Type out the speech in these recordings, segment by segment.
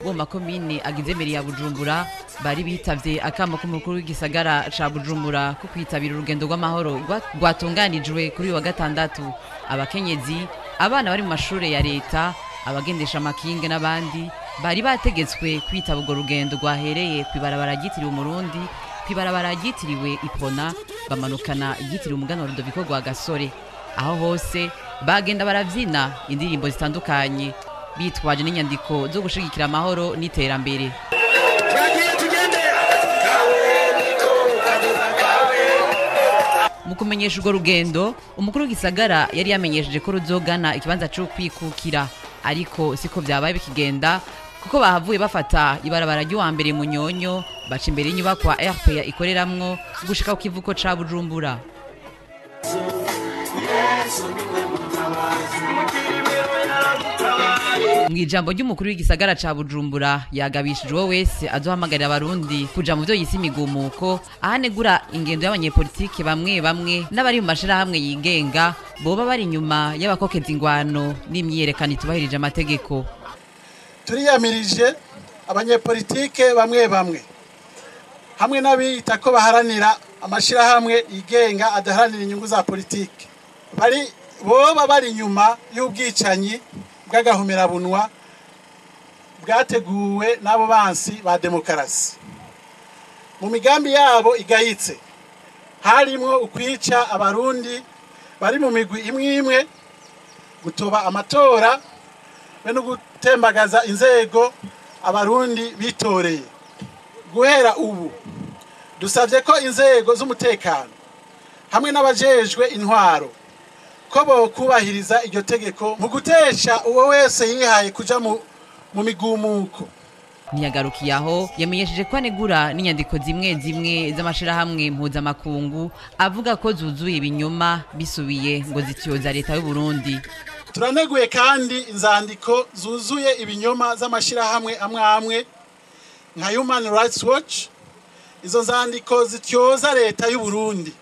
Bo makomine agize meri ya Bujumbura bari bitavye akamo k'umukuru w'igisagara ca Bujumbura ko kwitabira urugendo rw'amahoro rwatunganijwe kuri uyu wa gatandatu. Abakenyezi, abana bari mu mashure ya leta, abagendesha amakinga n'abandi bari bategetswe kwitaba urwo rugendo rwahereye kw'ibarabara ryitiriwe Umurundi, kw'ibarabara ryitiriwe Ipona, bamanukana ryitiriwe Umuganwa Rudoviko Rwagasore. Aho hose bagenda baravyina indirimbo zitandukanye bitwaje n'inyandiko zo gushigikira amahoro n'iterambere. Mu kumenyesha urwo rugendo, umukuru w'igisagara yari yamenyesheje ko ruzogana ikibanza co kwikukira, ariko siko vyabaye bikigenda, kuko bahavuye bafata ibarabara ry'uwa mbere Munyonyo, baca imbere y'inyubakwa RPA ikoreramwo gushika ku kivuko ca Bujumbura. Mw'ijambo ry'umukuru w'igisagara ca Bujumbura yagabishije uwo wese azohamagarira abarundi kuja mu vyo yise imigumuko, ahanegura ingendo y'abanyepolitike bamwe bamwe n'abari mu mashirahamwe yigenga boba bari inyuma y'abakokeza ingwano n'imyiyerekano itubahirije amategeko. Turiyamirije abanyepolitike bamwe bamwe hamwe n'abiyita ko baharanira amashirahamwe yigenga adaharanira inyungu za politike, bari boba bari inyuma y'ubwicanyi bw'agahomerabunwa bwateguwe n'abo bansi ba demokarasi. Mu migambi yabo igayitse harimwo ukwica abarundi bari mu migwi imwe imwe, gutoba amatora be no gutembagaza inzego abarundi bitoreye. Guhera ubu dusavye ko inzego z'umutekano hamwe n'abajejwe intwaro ko bokubahiriza iryo tegeko mu gutesha uwo wese yihaye kuja mu migumuko. Ntiyagarukiye aho, yamenyesheje ko anegura n'inyandiko zimwe zimwe z'amashirahamwe mpuzamakungu avuga ko zuzuye ibinyoma bisubiye ngo zityoza leta y'u Burundi. Turaneguye kandi inzandiko zuzuye ibinyoma z'amashirahamwe amwe amwe nka Human Rights Watch. Izo nzandiko zityoza leta y'u Burundi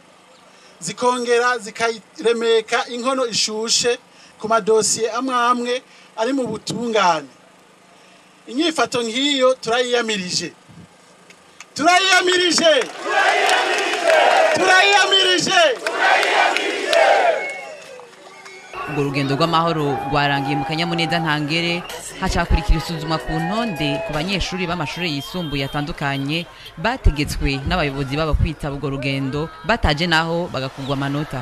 zikongera zikayiremeka inkono ishushe ku madosiye amwe amwe ari mu butungane. Inyifato nk'iyo turayiyamirije, turayiyamirije, turayiyamirije. Urwo rugendo rw'amahoro rwarangiye mu kanyamuneza ntangere, hacakurikira isuzumwa ku ntonde ku banyeshuri b'amashuri yisumbuye atandukanye bategetswe n'abayobozi babo kwitaba urwo rugendo, bataje naho bagakugwa amanota.